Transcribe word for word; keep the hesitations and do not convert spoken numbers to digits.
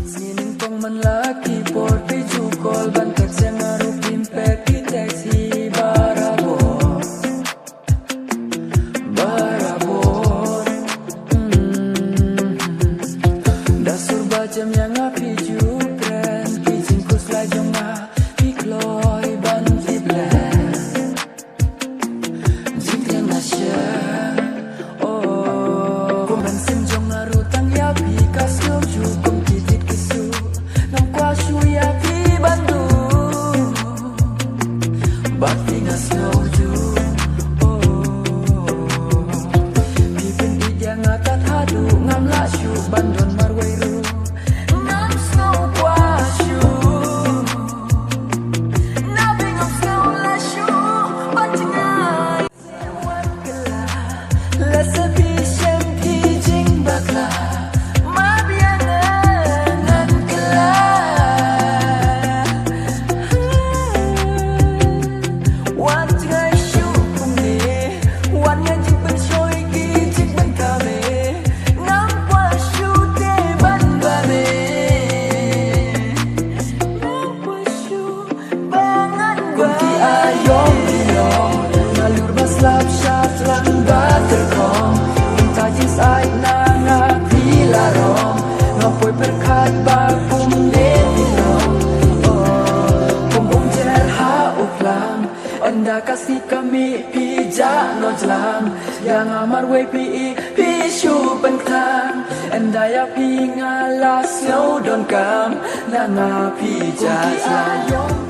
Sngi nyngkong man la ki por phi ju call ban text, ïa nga ruh phim peit ki text hi barabor. Barabor. Mm. Da sur ba jem ïa nga phi ju kren, ki jingkhuslai jong nga phi kloi ban tip leh. Jingkren nga shem, oh. Kum ban sim jong nga ruh tang ïa phi ka sngew ju kum ki dit ki su. Ngam kwah shuh ïa phi ban duh. Ba phi nga sngew ju, oh. Phi pyni ïa nga kat haduh ngam lah shuh ban don marwei ruh. Ngam sngew kwah shuh. Na phi ngam sngew lah shuh ban jngai. Lehse phi shem phi jingbakla, ma biang ngan kylla. Wat jngai shuh kumne, wat ngan jingpynshoi ki jingpynkam eh. Ngam kwah shuh te ban bam eh. Ngam kwah shuh. Kum ki aïom ki ïom, nga lur ba slap sha tlang ba tyrkhong. Kumta jingsait na nga phi la rong, nga poi pyrkhat ba kumne phi long. Oh, kum um jer ha u phlang, ynda ka sngi ka mih phi jah noh jlang. Ïa nga marwei phi ïeit phi shu pynkthang, ynda ïa phi nga la sngew donkam, na nga phi jah jlang.